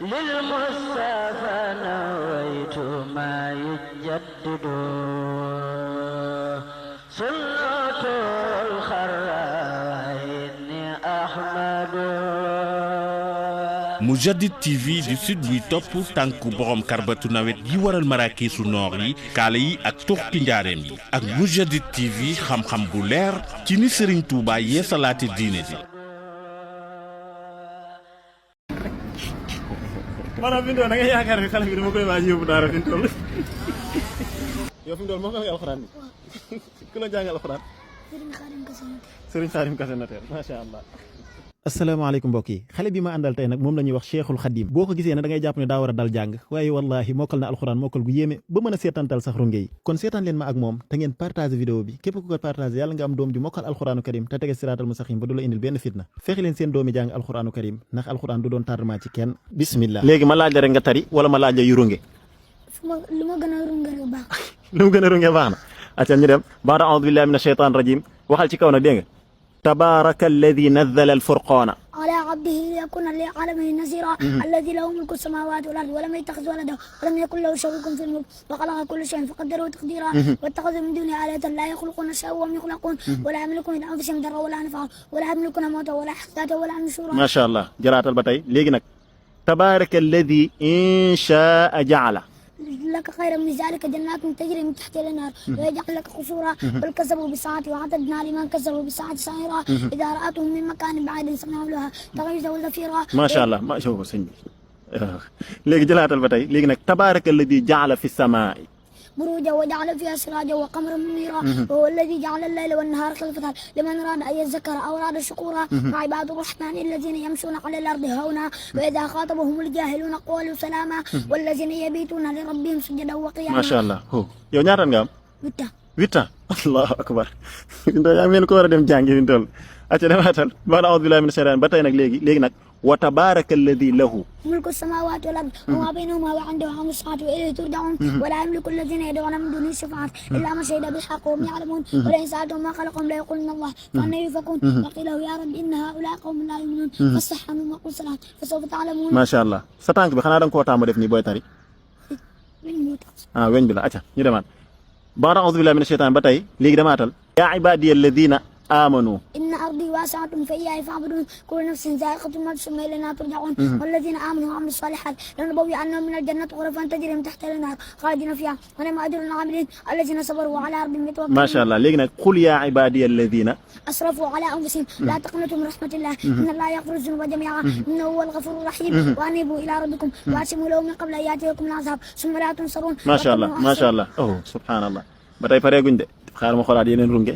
للمصطفى نويت ما يجدد سنة الخراء إني أحمد Mourchid TV du sud buy topp tànku borom karbatu nawet yi waral maraakiisu noor yi kaala yi ak tuxti njaareem yi ak Mourchid TV xam-xam bu leer ci ni Serigne Touba yeesalaate diine ji. maanaam fi mu toll da ngay yaakaar ne xale bi dama koy waaj yóbbu daara fi mu toll yow fi mu toll moo koy alxuraan bi ku la jàng alxuraan Serigne Khadim Kassé Notaire macha allah. asalaamaaleykum mbokk yi xale bi ma àndal tey nag moom la ñuy wax Cheikhul Khadim boo ko gisee ne da ngay jàpp ne daa war a dal jàng waaye wallahi mokkal na alxuraan mokkal gu yéeme ba mën a seetantal sax runge yi kon seetaan leen ma ak moom te ngeen partage vidéo bi képp ku ko partage yàlla nga am doom ju mokkal alxuraanu karim te tege siraatal mustaqim ba du la indil benn fitna fexe leen seen doomi jàng alxuraanu karim ndax alxuraan du doon tardement ci kenn bismillah léegi ma laaj la rek nga tari wala ma laaj la yu runge lu ma gën a runge rek baax lu mu gën a runge baax na acca ñu dem baada a'uudu billahi mina shaytaan rajim waxal ci kaw nag dégg nga tabaraka alladi nazzala alfurqaana على عبده ليكون للعالمين نذيرا الذي له ملك السماوات والارض ولم يتخذ ولدا ولم يكن له شريك في الملك وخلق كل شيء فقدره تقديرا واتخذ من دونه آلهة لا يخلقون شيئا وهم يخلقون ولا يملكون لأنفسهم ضرا ولا نفعا ولا يملكون موتا ولا حياة ولا نشورا ما شاء الله جرات البتاي léegi nag tabaraka alladi in shaa ja'ala لك خيرا من ذلك جنات تجري من تحت الانهار ويجعل لك قصورا بل كذبوا بالساعة وأعتدنا لمن كذبوا بالساعة سعيرا إذا رأتهم من مكان بعيد سمعوا لها تغيظا وزفيرا ما شاء الله ما شوف سñ léegi jëlaatal ba tey léegi nag tabaraka alladi ja'ala fi samaa'i بروجا وجعل فيها سراجا وقمرا منيرا وهو الذي جعل الليل والنهار خلفة لمن أراد أن يذكر أو أراد شكورا عباد الرحمن الذين يمشون على الأرض هونا وإذا خاطبهم الجاهلون قالوا سلاما والذين يبيتون لربهم سجدا وقياما ما شاء الله هو yow ñaata nga am 8 ans allahu akbar yaa mel ko war a dem jàngi fi toll acca demaatal baada a'uudu billahi mina shaytaan ba tey nag léegi nag wa tabaraka alladi lahu ملك السماوات والأرض وما بينهما وعنده علم الساعة وإليه ترجعون ولا يملك الذين يدعون من دونه الشفاعة إلا من شهد بالحق وهم يعلمون ولئن سألتهم ما خلقهم ليقولن الله فأنى يؤفكون وقيل له يا رب إن هؤلاء قوم لا يؤمنون فاصفح عنهم وقل سلام فسوف تعلمون ما شاء الله sa tànk bi xanaa da nga koo taamu def nii booy tari weñ bi la acca ñu demaat baada a'uudu billahi mina shaytaan ba tey léegi demaatal yaa ibaadiya alladina آمنوا إن أرضي واسعة فإياي فاعبدون كل نفس ذائقة الموت ثم إلينا ترجعون والذين آمنوا وعملوا الصالحات لنبوئنهم من الجنة غرفا تجري من تحتها الأنهار خالدين فيها ونعم أجر العاملين الذين صبروا على ربهم يتوكلون ما شاء الله léegi nag قل يا عبادي الذين أسرفوا على أنفسهم لا تقنطوا من رحمة الله إن الله يغفر الذنوب جميعا إنه هو الغفور الرحيم وأنيبوا إلى ربكم وأسلموا له من قبل أن يأتيكم العذاب ثم لا تنصرون ما شاء الله ما شاء الله oh سبحان الله ba tey pareeguñ de xaaral ma xoolaat yeneen runge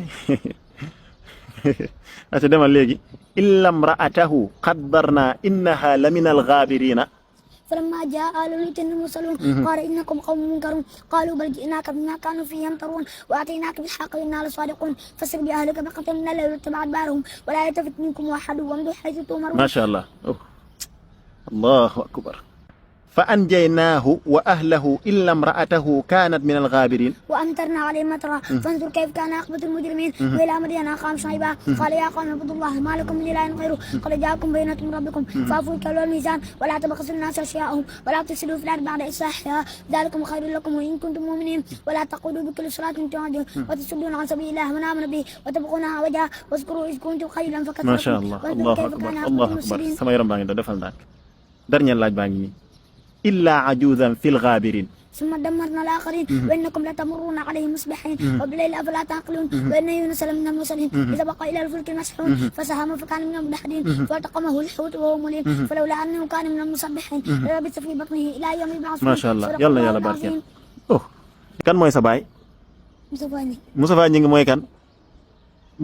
ate demal léegi illa imra'atahu qaddarna innaha lamina al-ghabirina فلما جاء آل لوط المرسلون قال إنكم قوم منكرون قالوا بل جئناك بما كانوا فيه يمترون وآتيناك بالحق وإنا لصادقون فسر بأهلك بقطع من الليل واتبع أدبارهم ولا يلتفت منكم أحد وامضوا حيث تؤمرون ما شاء الله الله أكبر فأنجيناه وأهله إلا امرأته كانت من الغابرين وأمطرنا عليهم مطرا فانظر كيف كان عاقبة المجرمين وإلى مدين أخاهم شعيبا قال يا قوم اعبدوا الله ما لكم من إله غيره قد جاءكم بينة من ربكم فأوفوا الكيل والميزان ولا تبخسوا الناس أشياءهم ولا تفسدوا في الأرض بعد إصلاحها ذلكم خير لكم وإن كنتم مؤمنين ولا تقعدوا بكل صلاة تعدون وتصدون عن سبيل الله من آمن به وتبغونها وجهه واذكروا إذ كنتم قليلا فكثركم ما شاء الله الله أكبر الله أكبر sama yaram baa ngi defal ndànk dernier laaj baa ngi nii إلا عجوزا في الغابرين ثم دمرنا الآخرين وإنكم لتمرون عليهم مصبحين وبالليل أفلا تعقلون وإن يونس لمن المرسلين إذا بقى إلى الفلك المشحون فساهم فكان من المدحضين فالتقمه الحوت وهو مليم فلولا أنه كان من المسبحين للبث في بطنه إلى يوم يبعثون ما شاء الله يلا barke oh kan mooy sa baay Moustapha Gningue mooy kan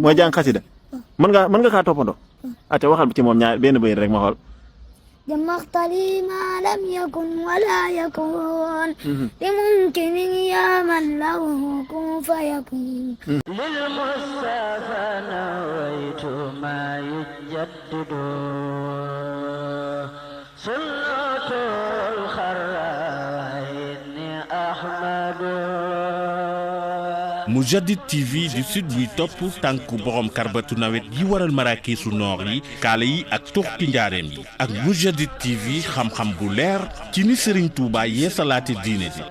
mooy jàng xasida mën nga kaa toppandoo ate waxal ci moom ñaar benn bayit rek ma xool جمعت لي ما لم يكن ولا يكون لممكن يا من له كن فيكون للمصطفى نويت ما يجدد سنة الخراء إني أحمد Moujadid TV di site buy topp tànku borom karbatu nawet yi waral maraakiisu noor yi kaala yi ak tuxti njaareem yi ak Moujadid TV xam-xam bu leer ci ni Serigne Touba yeesalaate diine ji